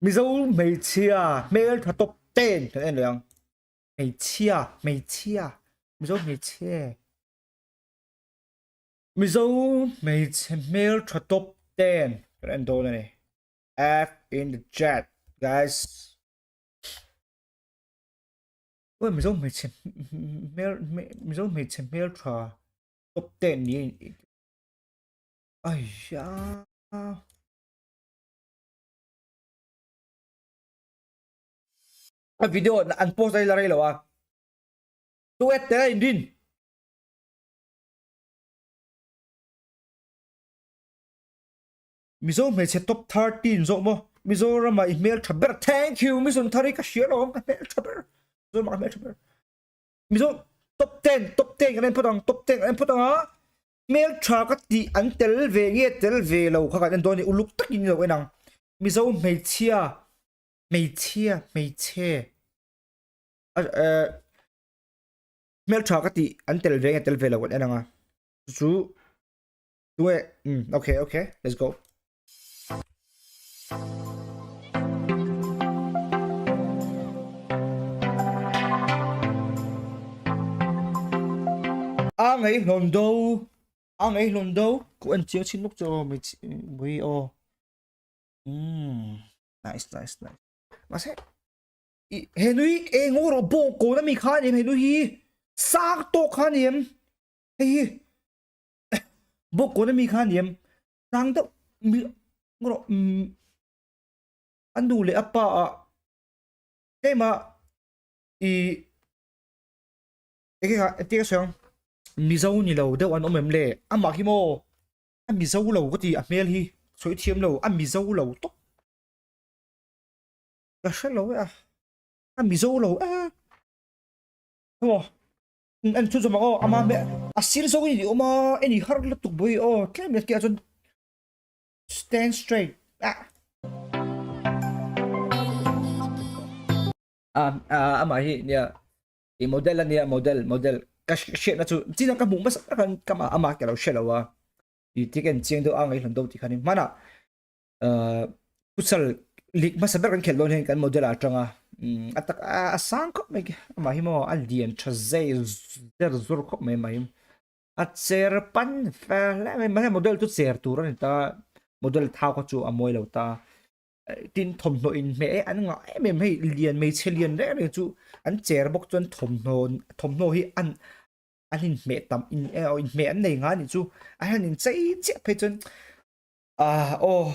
Mizo hmeichhia hmeltha top ten kan en leh ang. Hmeichhia, hmeichhia, Mizo hmeichhe. Mizo hmeichhe hmeltha top ten kan en dawn a ni. F in the chat guys. Oi Mizo hmeichhe hmel Mizo hmeichhe hmeltha top ten ni. Ai ya. A video an post ai la rei lo a. Tu et te in rin. Mizo hmeichhe top 13 zawh maw Mizoram ah i hmel tha ber thank you mi zun thar hi ka hria lo ka hmel tha ber Mizoram ah ka hmel tha ber Mizo top 10 top 10 kan en phawt ang top 10 kan en phawt ang a hmel tha ka tih an tel ve nge tel ve lo kha kan en dawn a ni uluk takin lo en ang Mizo hmeichhia hmeichhia hmeichhe hmel tha ka tih an tel ve nge tel ve lo kan en ang a chu Tunge um okay okay let's go. A ngei hlawn do a ngei hlawn do ku en chiang chin luk chu aw mai bui aw um nice nice nice mase he nui e ngoro bo ko na mi kha ni he nui hi sang to kha ni em hei hi Bawk kawn ami kha ni em? Tlang deuh mi rawh a nu leh a pa ah keimah i enge kha engtin ka sawi ang Mizo ni lo deuh an awm em le? Amah hi maw a Mizo lo ka ti a hmel hi sawi thiam lo a Mizo lo tawp ka hre lo e a a Mizo lo e maw. En chu zawm ang aw ama hmel a sir zawk in i awm a en i har lutuk bawih aw tlem let kiah chuan stand straight ah ah amah hi nia i model ania model model ka hriatna chu chin ka hmuh hmasa tak an ka amah ka lo hre lo a i ti ka en chiang deuh a ngaihlan deuh tih khan in hmanah Futsal lig hmasa ber kan khelh dawn hian kan model ah atanga a tak a sang khawp mai amah hi maw a lian tha zai zer zur khawp mai amah hi a cher pan fel hle mai mahse model chu cher tur a ni ta model thau kha chu a mawi lo ta tin thawmhnaw inhmeh e an ngah em em hei lian hmeichhe lian reng reng chu an cher bawk chuan thawmhnaw thawmhnaw hi an an inhmeh tam in inhmeh an nei ngai a nih chu a hian inchei chiah phei chuan. Ah aw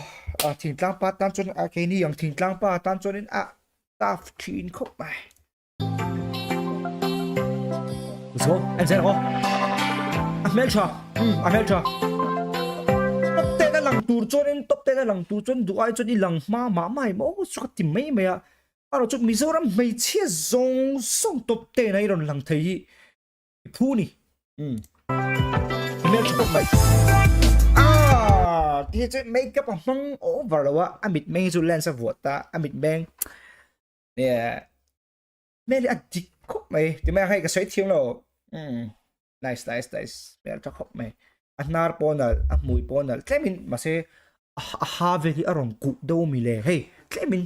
ah thingtlang pa tan chuan ah keini ang thingtlang pa tan chuanin ah tough thin khawp mai. Let's go en zel ang aw. A hmel tha um a hmel tha. Top ten a lang tur chuanin top ten a lang tur chuan duh ai chuan i lang hma mah mah em aw chu ka ti mai mai a. Erawh chu Mizoram hmeichhia zawng zawng top ten a i rawn lang thei hi Phu ni. Um. Hmel tha tawk mai. Ah, ti chu makeup a hmang over lo a, a mit meng hi chu lens a vuah ta, a mit meng. Yeah. Hmel hi a dik khawp mai. Ti mai hei ka sawi thiam lo. Um. Nice nice nice. Hmel tha khawp mai. A hnar pawh nalh, a hmui pawh nalh. Tlemin mahse a ha vel hi a rawn kuh deuh mi le. Hei, tlemin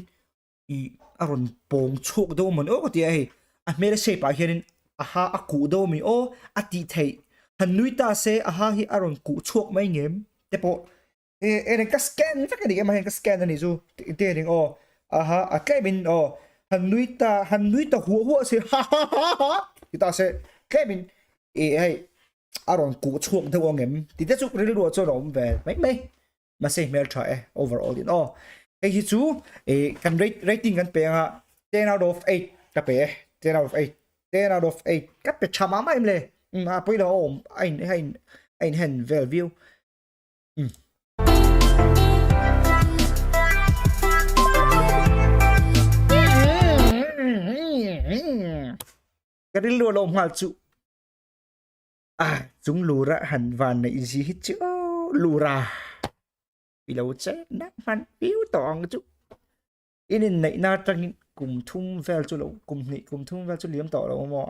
i a rawn pawng chhuak deuh maw ni aw ka ti a hei a hmel shape ah hianin a ha a kuh deuh ami aw a tih theih han nui ta se a ha hi a rawn kuh chhuak mai ngem te pawh e eng ka scan vek a ni em a heng ka scan a nih chu te eng aw a ha a tlem in aw han nui ta han nui ta huah huah se ha ha ha ha ti ta se tlem in e hei a rawn kuh chhuak deuh ang em ti te chu rilru ah chuan a awm ve mai mai. Mahse hmel tha e overall in aw. Hei hi chu e kan rate rating kan pe anga 10 out of 8 ka pe e 10 out of 8 10 out of 8 ka pe tha mah mah em le um a pawilo a awm a in a in a in hen vel viau um. Ka rilru a lo awm nghal chu. Ah, chung lura han van nei zi hi chu lura i lo che na hman piu tawh ang chu in in neih na tangin kum thum vel chu lo kum hnih kum thum vel chu liam tawh lo maw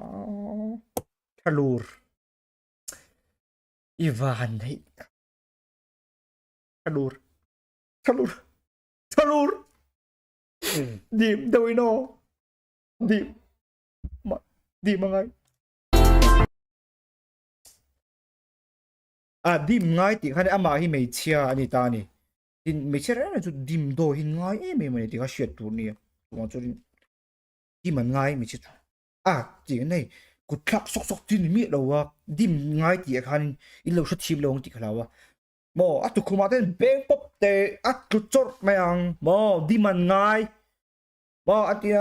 tha lur i van nei tha lur tha lur tha lur. Dim deuh in aw. Dim. Ma dim a ngai. A dim ngai tih khan amah hi hmeichhia a ni ta a ni. Tin hmeichhia reng reng chu dim dawi hi ngai em em a ni tih kha hriat tur a ni a. Chuvang chuan dim an ngai hmeichhia chu. A tih an nei kut thlak sawk sawk chi ni miah lo a dim ngai tih ah khanin in lo hrethiam lo ang tih ka hlau a. Maw a tukhumah te hian beng pawp te a tlu chawrh mai ang maw dim an ngai maw a tia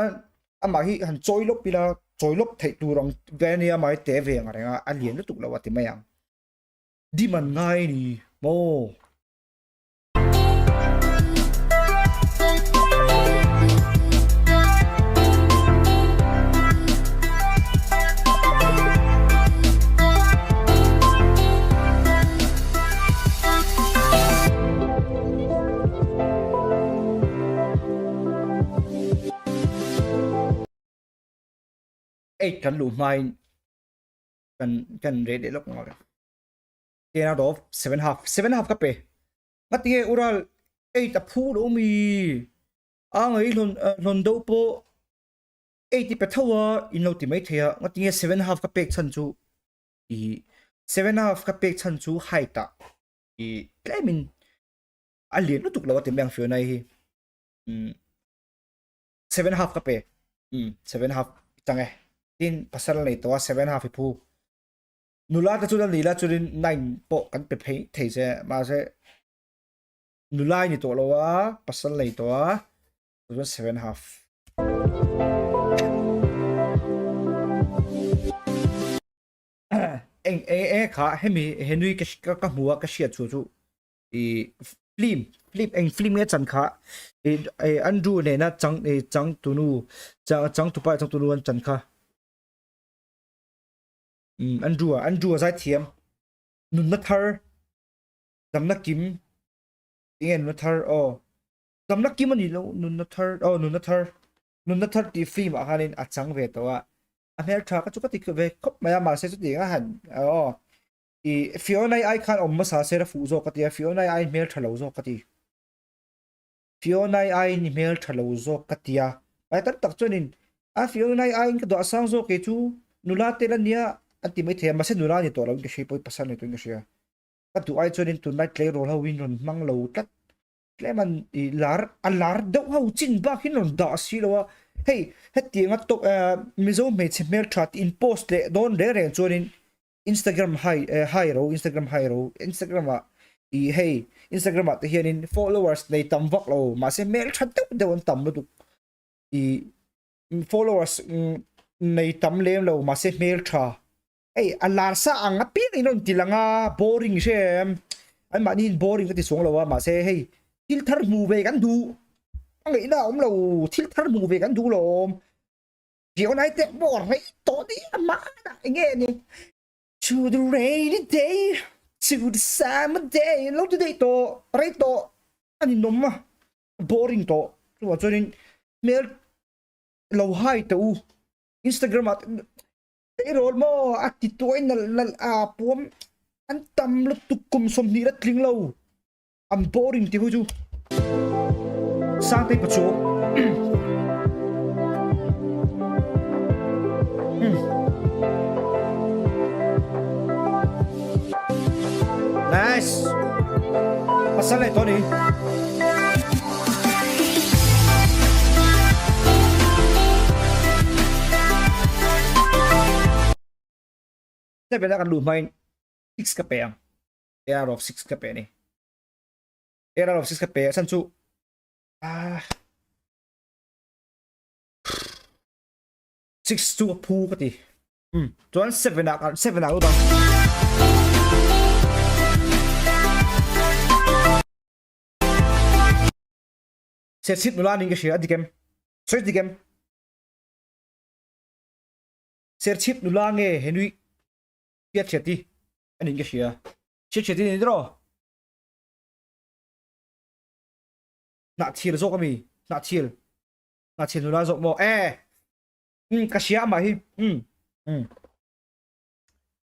amah hi han chawi lawp ila chawi lawp theih tur ang ve ania amah hi te ve ang reng a a lian lutuk lo a ti mai ang dim an ngai a ni maw. Eight kan luh hmain kan kan reh leh lawk ngawt a 10 out of 7 half 7 half ka pe ngatinge ural 8 a phu lo mi a ngai hlon hlon do pawh 8 i pe tho a in lo ti mai thei a ngatinge 7 half ka pek chhan chu i 7 half ka pek chhan chu height ah i tlemin a lian lutuk lo a ti mai ang Fiona hi um 7 half ka pe um 7 half chang e tin pasal nei tawh a 7 half i phu Nula te chu la ni la chuanin nine pawh kan pe phei thei che mahse nula i ni tawh lo a pasal nei tawh a chuan 7 half. Eng eng eng kha hemi he nui ka ka hmu a ka hriat chu chu i film film eng film nge chan kha i Andrew nena chang i chang tunu chang chang tupa chang tunu an chan kha. Um Andrew a Andrew a zaithiam nunna thar damna kim tinge nunna thar aw damna kim ani lo nunna thar aw nunna thar nunna thar tih film ah khanin a chang ve tawh a a hmel tha ka chu ka ti ve khawp mai a mahse chutiang a han aw i Fiona ai khan awm hmasa se a fuh zawk ka ti a Fiona ai hmel tha lo zawk ka ti Fiona aiin i hmel tha lo zawk ka ti a, pai tam tak chuanin a Fiona aiin ka duah sang zawk kei chu nula tel a nia an ti maithei a, mahse nula ni tawh loin ka hria pawh pasal ni tawhin ka hria. Ka duh ai chuanin tunlai tleirawl ho in rawn hmang lo tlat tlem an i lar a lar deuh ho chin bak in rawn dah si lo a, hei hetianga top Mizo hmeichhe hmeltha tih in post leh dawn reng reng chuanin Instagram hai hai ro Instagram hai ro Instagram ah i hei Instagram ah te hianin followers nei tam vak lo mahse hmel tha deuh deuh an tam lutuk i followers nei tam lem lo mahse hmel tha hei a lar sa ang apiang in rawn ti lang a boring hre em an mahni in boring ka ti chuang lo a mahse hei thil thar hmu ve kan duh a ngaihna a awm lo thil thar hmu ve kan duh lawm Fiona te pawh rei tawh ni a mana enge ni To the rainy day to the summer day lo ti daih tawh rei tawh a ni nawm a boring tawh chuvang chuanin hmel lo hai teh u Instagram ah tleirawl maw a ti tuai nalh nalh a puam an tam lutuk kum 20 la tling lo. An boring ti hu chu Sangtei pachu Nice Pasal nei tawh ni Seven a kan luh hmain 6 ka pe ang 8 out of 6 ka pe ni 8 out of 6 ka pe chan chu ah 6 chu a phu ka ti um chuan 7 ah kan 7 ah lut ang Serchhip nula ning ka hria a dik em sawi dik em Serchhip nula nge henui Hriat hriat hi a niin ka hria. Hriat hriat hi a ni tiraw? Hnahthil zawk a mi? Hnahthil. Hnahthil nula zawk maw? E! Um, ka hria amah hi. Um, um.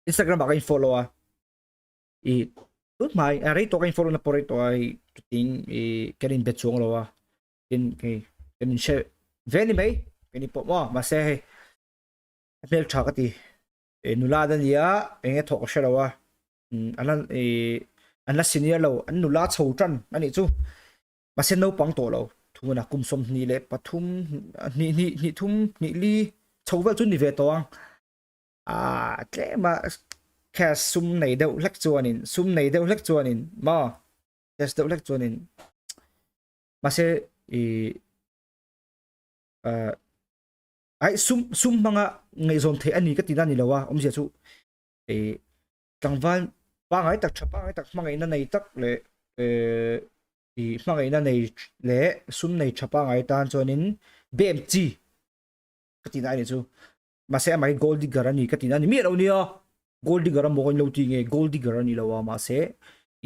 Instagram ah ka in follow a. I tun hmai a rei tawh ka in follow na pawh rei tawh a i chutin i kan in be chuang lo a. Tin hei. Kan in hre ve ni mai kei ni pawh maw mahse hei a hmel tha ka ti e nula an ania eng nge thawh ka hre lo a an la ih an la senior lo an nula chho tan a nih chu mahse naupang tawh lo thunah kum 23 hnih hnih hnih thum hnih li chho vel chu ni ve tawh ang ah tlem a cash sum nei deuh hlek chuanin sum nei deuh hlek chuanin maw cash deuh hlek chuanin mahse ih ah ai sum sum hmanga ngaihzawn theih a ni ka tihna a ni lo a awmzia chu ih tlangval pangngai tak tha pangngai tak hmangaihna nei tak leh eh ih hmangaihna nei leh sum nei tha pangngai tan chuanin bem chi ka tihna a ni chu mahse amah hi gold digger a ni ka tihna a ni miah lo nia gold digger a maw ka inlo ti nge gold digger a ni lo a mahse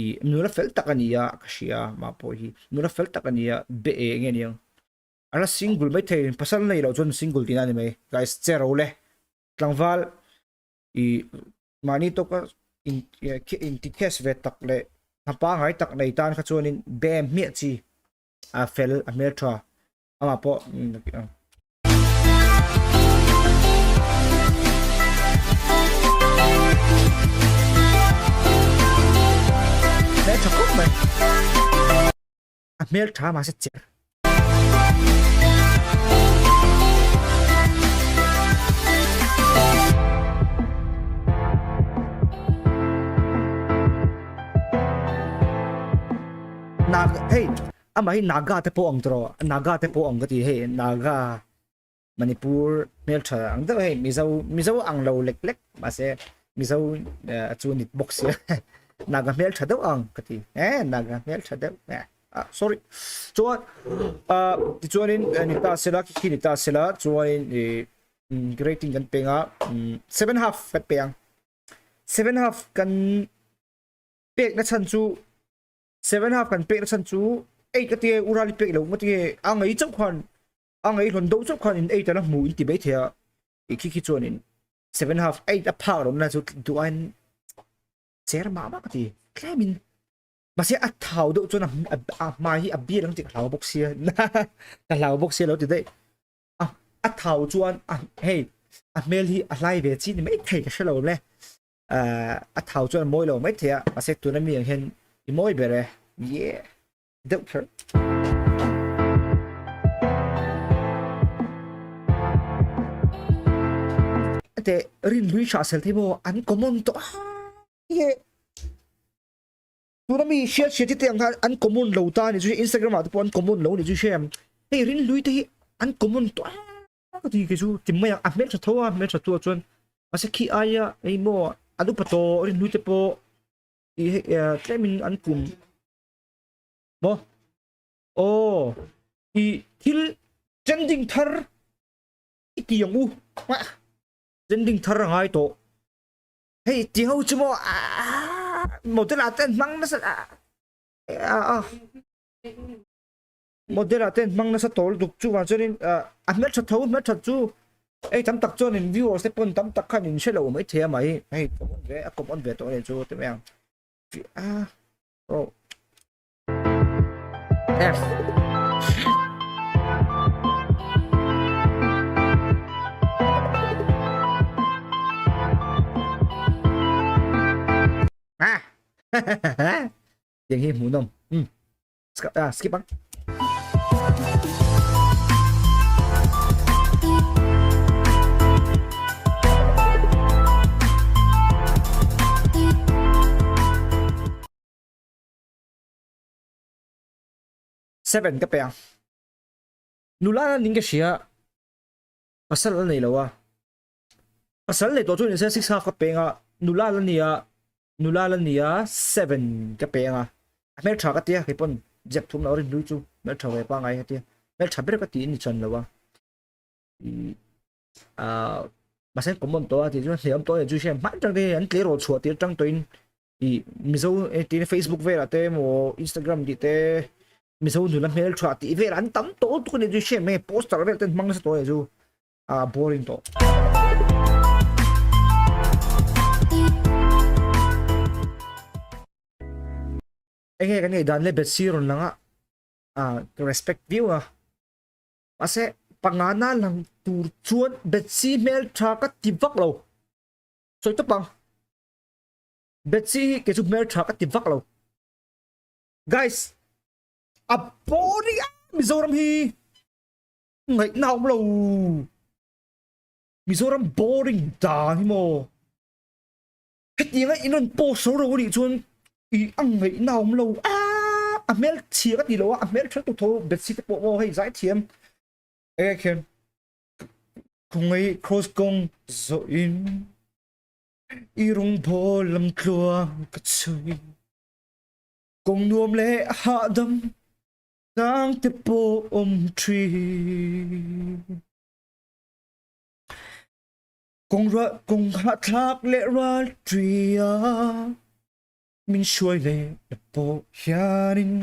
ih nula fel tak a ni a ka hria mah pawh hi nula fel tak a ni a be eh nge niang a la single mai thei pasal nei loh chuan single tihna a ni mai guys che ro le tlangval ih mahni tawka in inti cash ve tak leh hna pangngai tak nei tan kha chuanin bem hmiah chi a fel a hmeltha amah pawh hmeltha khawp mai a hmeltha mahse cher Hei amah hi Naga te pawh ang tawh Naga te pawh ang ka ti hei Naga Manipur hmeltha ang deuh hei Mizo Mizo ang lo lek lek mahse Mizo chu ni bawk sia Naga hmeltha deuh ang ka ti eh Naga hmeltha deuh eh ah sorry chuan ah tichuanin ni ta sela khi ni ta sela chuanin ih rating kan peng a 7.5 kan pe ang 7.5 kan pek na chhan chu 7.5 kan pek na chhan chu 8 ka ti e urali pek lo nga ti e a ngai chauh khan a ngai hlawn deuh chauh khan in 8 ala hmu in ti mai thei a i khi khi chuan in 7.5 8 a phak lo na chu duh aiin cher mah mah ka ti tlem in mahse a thau deuh chuan a hmai hi a bial ang tih ka hlau bawk sia ka hlau bawk sia lo ti daih a a thau chuan a hei a hmel hi a hlai ve chi ni mai thei ka hre lo le a thau chuan a mawi lo mai thei a mahse tuna mi ang hian i mawi ber e yeah deuh kher te rin lui tha sel thei maw an common tawh a Tuna mi hriat hriat hi te ang khan an common lo ta ni chu Instagram ah te pawh an common lo ni chu hre em. Hei rin lui te hi an common tawh a ka ti kei chu ti mai a a hmeltha tho a hmeltha tu ah chuan mahse khi aia hei maw an upa tawh rin lui te pawh ih hei tlem in an kum maw aw ih thil trending thar i ti ang u trending thar a ngai tawh. Hei ti ho chu maw model ah ten hmang nasa a model ah ten hmang nasa tawh lutuk chu vang chuanin a hmeltha tho hmeltha chu hei tam tak chuanin viewers te pawn tam tak khan in hre lo mai thei a mai hei common ve a common ve tawh a ni chu ti mai ang a oh F. Ah. Tiang hi hmuhnawm. Hmm. Skip, ah, skip ang. Seven ka pe ang. Nula na ning ka hria pasal la nei lo a. Pasal nei tawh chu nise 6 half ka pe anga nula la nia nula la nia 7 ka pe anga. A hmel tha ka tia kei pawn zep thum lo rin hlui chu hmel tha ve pangai ka tia. Hmel tha ber ka ti ni chuan lo a. Ah mahse common tawh a ti chuan hliam tawh a ni chu hriat hman tang te an tleirawl chhuah tir tang tawhin ih mizo tin facebook velah te emaw instagram tih te mizo nula hmel tha tih vel an tam tawh lutuk a ni chu hriat mai poster vel ten hmang nasa tawh a ni chu a boring tawh. Enge kan ngaih dan le Bethsy rawn lang a ah ka respect viau a. Mahse pangana lang tur chuan Betsy hmeltha ka ti vak lo. Sawi tawp ang. Betsy hi kei chu hmeltha ka ti vak lo. Guys, a boring a Mizoram hi ngaihna awm lo. Mizoram boring dan hi maw. Hetianga in rawn post ro ro anih chuan i a ngaihna awm lo a a hmel chhia ka ti lo a a hmel tha tu tho Betsy te pawh maw hei zai thiam enge khian khawngaih cross kawng zawh in i rawngbawl lam tluang ka chhui kawng nuam leh hahdam tang te pawh awm thin. Kawng ruah kawng hahthlak leh ral ṭia min hruai leh na pawh hianin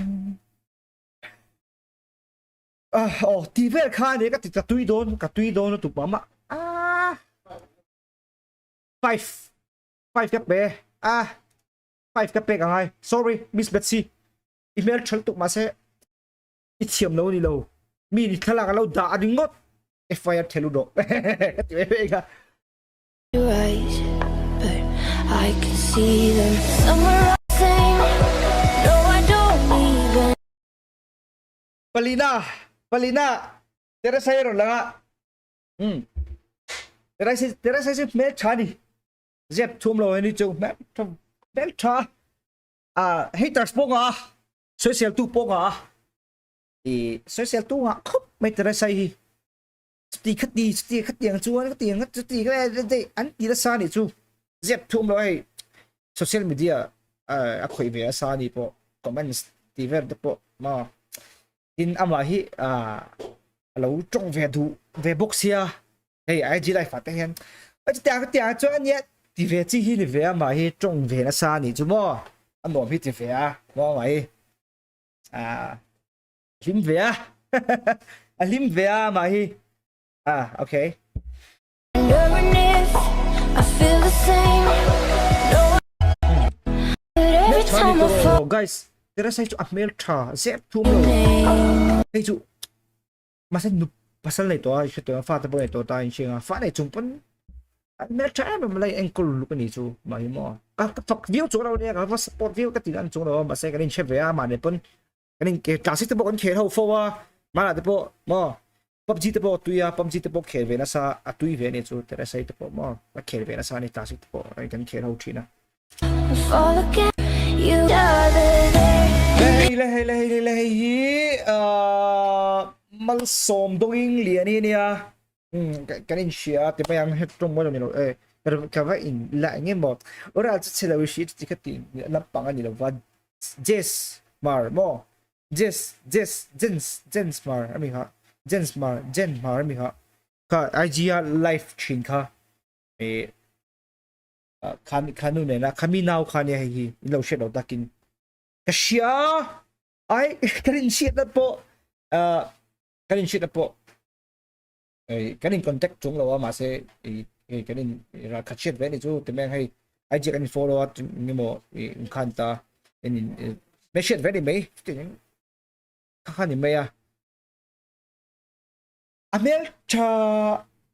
ah aw ti vel kha ania ka ti ka tui dawn ka tui dawn lutuk mah mah ah five five ka pe ah five ka pek angai sorry miss Betsy i hmel ṭha lutuk mahse i thiam lo ni lo mi ni thlalak a lo dah a ringawt FIR thelu dawh ka ti ve ve ka Your eyes, but I can see them somewhere I sing. No, I don't even. Palina palina Teresa hi rawn lang a Teresa Teresa hi hmel tha ni zep thum lo ni chu hmel tha hmel tha a haters pawh nga Sawisel tu pawh ngah a, i sawisel tu ngah khawp mai Teresa hi chuti kha ti chuti kha tiang chuan ka tiang chuti kha an ti nasa anih chu zep thum lo hei social media a khawih ve nasa anih pawh comments tih vel te pawh maw tin amah hi a lo tawng ve duh ve bawk sia hei IG live ah te hian chutiang chutiang chuan ania ti ve chi hi ni ve a mah hi tawng ve nasa anih chu maw a nuam hi ti ve a maw mai a hlim ve a a hlim ve a mah hi a okay guys Teresa hi chu a hmel tha zep thum lo hei chu Mahse nu pasal nei tawh a i hre tawh a fa te pawh nei tawh ta a inhriat a fa nei chung pawn an hmel tha em em lai enkawl luk a ni chu mah hi maw ka ka fak viau chuang lo ania ka va support viau ka tih an chuang lo a mahse kan inhre ve a mahni pawn kan in classic te pawh kan khel ho fo a hmanah te pawh maw PUBG te pawh a tui a PUBG te pawh khel ve nasa a tui ve a ni chu Teresa te pawh maw a khel ve nasa a ni classic te pawh kan khel ho thin a. Hei le hei le hei le hei hi malsawm dawngin lian hi ania kan in hria ti mai ang het tawng mawi lo ni lo e ka va in la eng emaw ora chu chhe lo i hria chuti kha ti lampang a ni lo va Jess Hmar maw Jess Jess Jens Jens Hmar a mi kha Jens Hmar Jen Hmar a mi kha kha IG a live thin kha e kha nu nena khami nau kha nia hei hi in lo hriat lo takin ka hria ai kan in hriat na pawh kan in hriat na pawh ei kan in contact chung lo a mahse ei kan in ra khat hriat ve ni chu ti meng hei ai je kan in follow a ni mo in khan ta in in me hriat ve ni mai kha kha ni mai a A hmel tha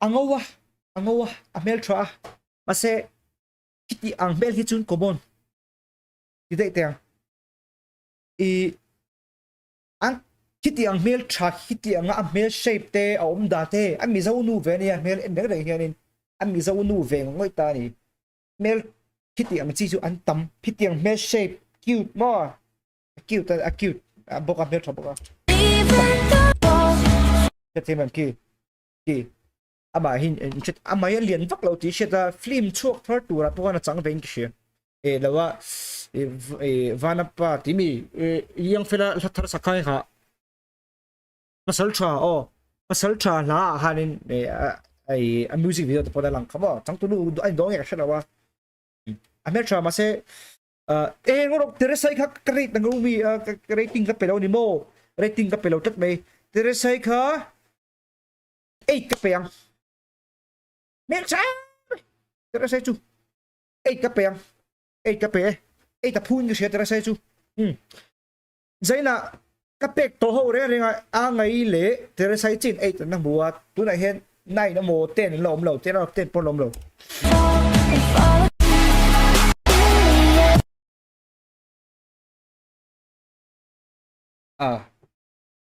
a ngo a, a ngo a, a hmel tha a. Mahse, khiti ang hmel hi chuan common ti daih teh ang. I an khiti ang hmel tha khiti anga a hmel shape te a awm dan te a Mizo nu ve ania hmel en reng reng hianin a Mizo nu ve ngawih ta a ni. Hmel khiti ang chi chu an tam khiti ang hmel shape cute maw a cute a cute a bawk a hmel tha bawk a hrethiam em khi khi amah hin hret amah hi a lian vak lo tih hriat a film chhuak thar turah pawh khan a chang ve in ka hria eh lo a eh vanapa tih mi eh young fella hla thar sak kha kha pasal tha aw pasal tha hla ah khanin eh a music video te pawh a lang kha maw changtunu a in dawn nge ka hre lo a a hmel tha mahse Eh ngawrok Teresai kha ka rate na ngau mi ka rating ka pe lo ni maw rating ka pe lo tlat mai Teresai kha 8 ka pe ang hmel tha Teresai chu 8 ka pe ang 8 ka pe 8 a phun ka hria Teresai chu um Zaina. Ka pek tawh ho reng reng a, a ngai leh Teresai chin 8 an la hmu a, tunah hian 9 emaw 10 an la awm lo, 10 out of 10 pawh an la awm lo. A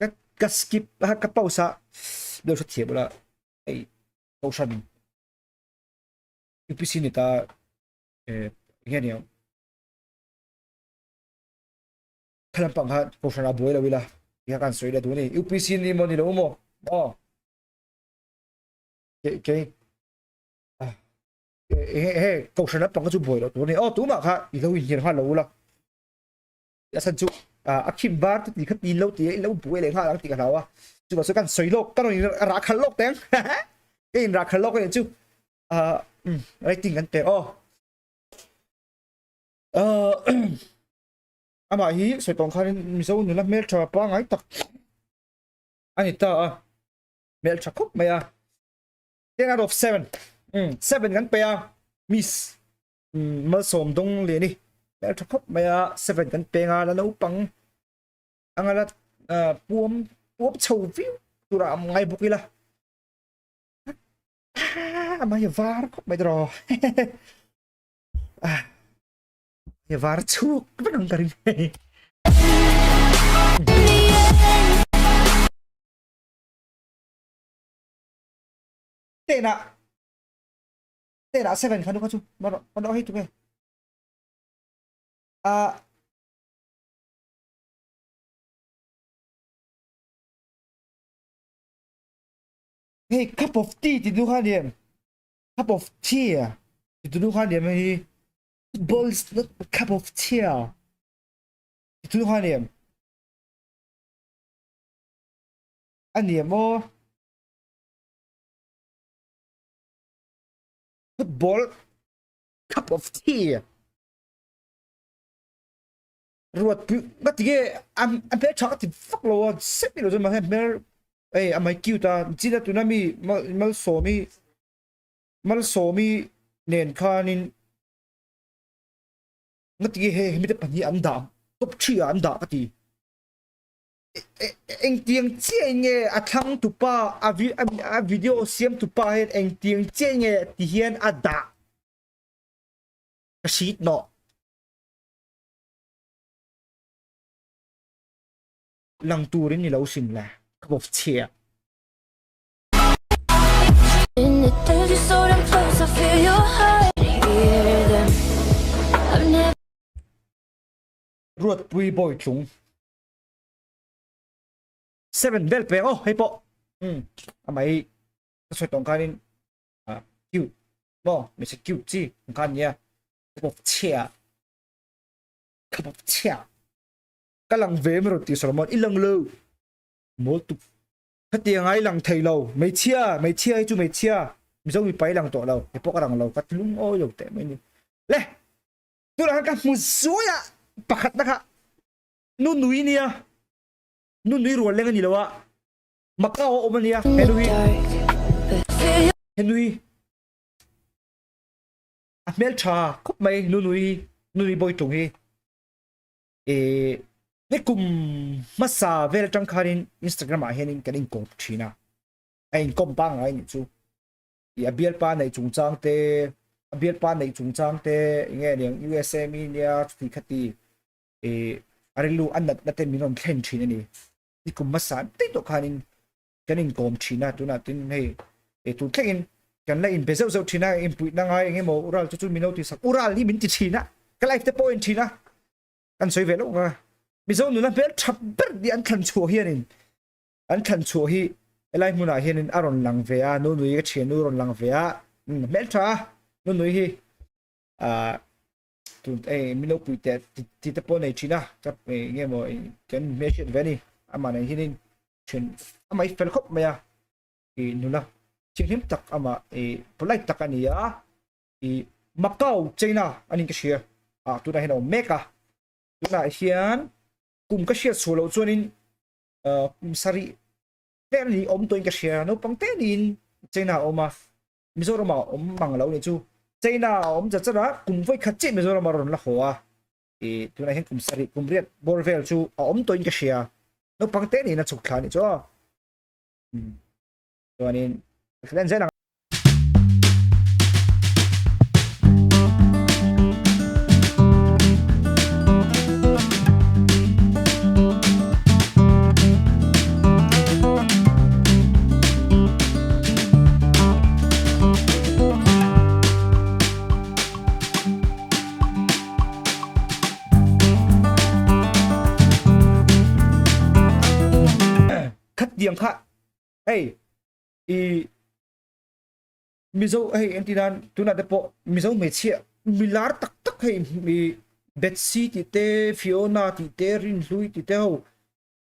ka ka skip a ka pause a, deuh hre thiam ula hei kohhran UPC ni ta eh enge niang. Kha lampang kha kohhran a buai lo ila ti kha kan sawi leh duh a ni. UPC ni maw ni lo maw? Aw. Ke ke he he kohhran lampang kha chu buai lo tur a ni. Aw tumah kha i lo inhnial nghal lo ula. A chhan chu a khim var te ti kha tin lo ti a i lo buai leh nghal ang tih ka hlau a. Chuvang chu kan sawi lawk ka rawn in rah khalh lawk teng. Ka in rah khalh lawk a nih chu. Rating kan pe aw. Amah hi sawi tawng khanin Mizo nula hmeltha pangngai tak a ni ta a, hmeltha khawp mai a. 10 out of 7. 7 kan pe a, Miss Malsawm dawng leh ni. Hmeltha khawp mai a, 7 kan peng a, la naupang anga la puam puam chho viau tura a ngai bawk ila. Amah hi var khawp mai tawh. He var chhuak vek ang ka ring hei. Tena Tena 7 khanu kha chu maro maro hei tu nge a hei cup of tea ti nu kha ni em cup of tea a ti tu nu kha ni em hei Football is not a cup of tea. Ti tu kha ni em? A ni em aw? Football cup of tea. Ruat pui nga ti nge an an hmel tha ka ti vak lo a sep lo chuan mahse hmel ei a mai cute a china tuna mi mal malsawmi malsawmi nen khanin Ngati he hemi te pahnih an dah top 3 ah an dah ka ti. Engtiang chiah in nge a thlang tupa a a video siam tupa hian engtiang chiah in nge ti hian a dah ka hrit nawh. Lang turin ni lo hrim le ka bawp chhia. Ruatpui Bawitlung 7 vel peng aw hei pawh um amai ka sawi tawng khanin cute maw hmeichhe cute chi ang kha ania ka bawp chhia ka bawp chhia ka lang ve em rawn ti Solomon i lang lo mawl tuk Hetiang ai lang thei lo. Hmeichhia, hmeichhia hi chu hmeichhia. Mizo mipa hi lang tawh lo. He pawh ka lang lo. Ka lungawi lo teh mai ni. Le! Tunah khan ka hmu zuai a, pakhatna kha nu nui nia. Nu nui rual leng a ni lo a. Macau a awm a nia. He nu hi. He nu hi. A hmel tha khawp mai nu nui hi. Nu nui bawitlung hi. E ni kum hmasa vel atang khanin Instagram ah hianin kan inkawm thin a, a inkawm pangngai nih chu. I a bialpa neih chungchang te, a bialpa neih chungchang te enge niang USA mi nia chuti khati e a rilru a natna te min rawn thlen thin a ni. Ni kum hmasa daih tawh khanin kan inkawm thin a, tunah tin hei e tun thlengin kan la inbe zeuh zeuh thin a, inpuihna ngai engemaw Ural chu chu min lo tihsak, Ural hi min ti thin a, ka life te pawh a en thin a. Kan sawi ve loh nga. Mizo nuna hmel tha ber tih an thlan chhuah hianin an thlan chhuah hi helai hmunah hianin a rawn lang ve a, Nunui ka thiannu rawn lang ve a, hmel tha a Nunui hi ah tun ei min lo pui teh ti te pawh nei thin a, ka eng nge maw kan hmel hriat ve a ni, amah nen hianin thian amah hi fel khawp mai a, i nula thianghlim tak amah i polite tak a ni a. I Macau, China a nih ka hria. Ah, tunah hian a awm mek a. Tunah hian kum ka hriat chhuah loh chuanin uh, kum sarih vel ni awm tawhin ka hria. Naupang te niin China a awm a. Mizoram ah awm mang lo ni chu. China a awm chat chat a, kum vawi khat chiah Mizoram a rawn la haw a. I tunah hian kum sarih, kum riat bawr vel chu a awm tawhin ka hria. Naupang te niin a chhuk thla anih chu aw. Chuanin thlen zel ang. Khatiang kha hei i Mizo hei entir nan tunah te pawh Mizo hmeichhia milar tak tak hei i Betsy tih te Fiona tih te Rinhlui tih te ho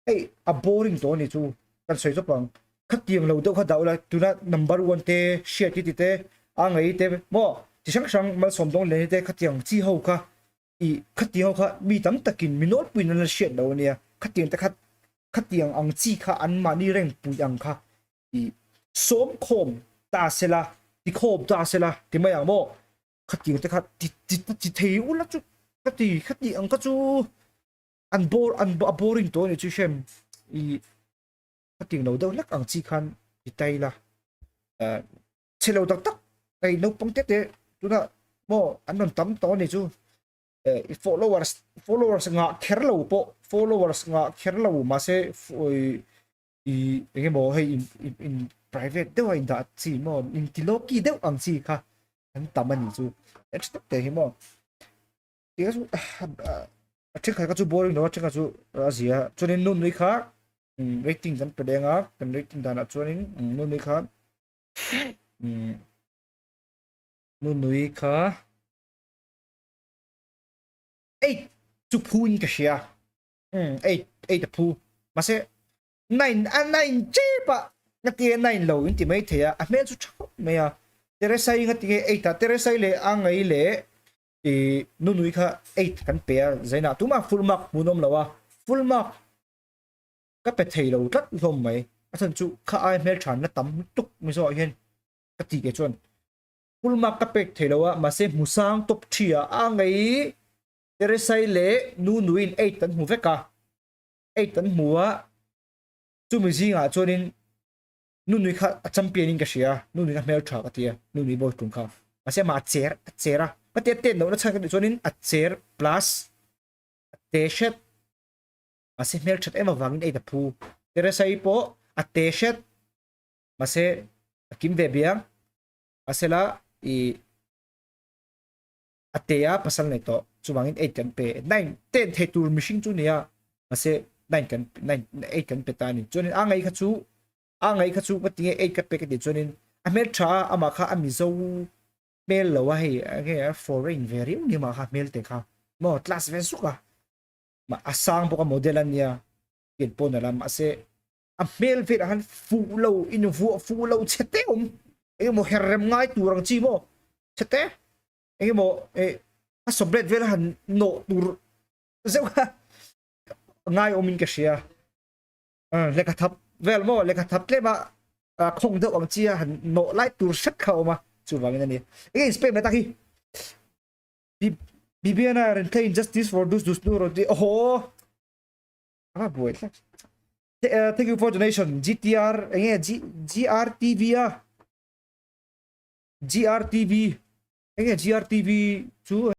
hei a boring tawh a ni chu kan sawi chawp ang khatiang lo deuh kha dah ula tuna number one te hriat hi ti te a ngei te maw chi hrang hrang malsawm dawng leh te khatiang chi ho kha ih khatiang ho kha mi tam takin mi nawlpuiin an la hriat lo ania khatiang te kha khatiang ang chi kha an mahni reng pui ang kha ih sawm khawm ta sela ti khawm ta sela ti mai ang maw khatiang te kha ti ti ti thei ula chu ka ti khati ang kha chu. An bore an a boring tawh anih chu hrem i ka ting lo deuh hlek ang chi khan i tai la eh chhe lo tak tak hei naupang te te tuna maw an rawn tam tawh anih chu eh i followers followers ngah kher lo pawh followers ngah kher lo mahse i eng emaw hei in in private deuh a indah chi maw inti lawki deuh ang chi kha an tam anih chu te hi maw. A thenkhat kha chu boring lo a thenkhat chu a zia chuanin nu nui kha rating kan pe leng a kan rating danah chuanin nu nui kha nu nui kha eight chu phu in ka hria eight eight a phu mahse nine a nine chep a nga tinge nine lo in ti mai thei a a hmel chu tha khawp mai a Teresa i nga tinge eight a Teresa i leh a ngai leh I nunui kha 8 kan pe a zainah tumah full mark hmun awm lo a full mark ka pe thei lo tlat hlawm mai a chhan chu kha ai hmel than na tam lutuk mizo ah hian ka ti ke chuan full mark ka pek thei lo a mahse hmu sang top thi a a ngei Teresai leh nunuin 8 kan hmu vek a 8 kan hmu a chumi zingah chuanin Nunui kha a champion in ka hria, Nunui kha hmel tha ka ti a, Nunui bawi tum kha. Mahse amah a cher, a cher a, ka tia tet lohna chhan ka tih chuanin a cher plus a te hret, mahse hmel that em avangin ei ta phu. Teresa-i pawh a te hret, mahse a kim ve biang, mahse la i a te a pasal nei tawh chuvangin eight kan pe nine ten thei tur mihring chu nia mahse nine kan nine eight kan pe ta ni chuanin a ngai kha chu a ngai kha chu ka tinge eight ka pe ka ti chuanin a hmel tha ama kha a mizo hmel lo a hei nge a foreign ve riau ni mah kha hmel te kha maw class ve zuk a ma a sang bawk a model a nia pian pawn ala mahse a hmel velah khan fuh lo in vuah fuh lo chhe te awm engemaw her rem ngai tur ang chi maw chhe te engemaw eh a sawblet vel han nawh tur zeuh kha ngai awmin ka hria lehkha thap vel maw lehkha thap tlem a khawng deuh ang chi a han nawh lai tur hret kha awm a chuvangin a ni enge inspect mai tak hi Bibiana rin claim justice for dus dus nu rawn ti oho a buai tlat thank you for donation GTR enge G GRTV a GRTV enge GRTV chu.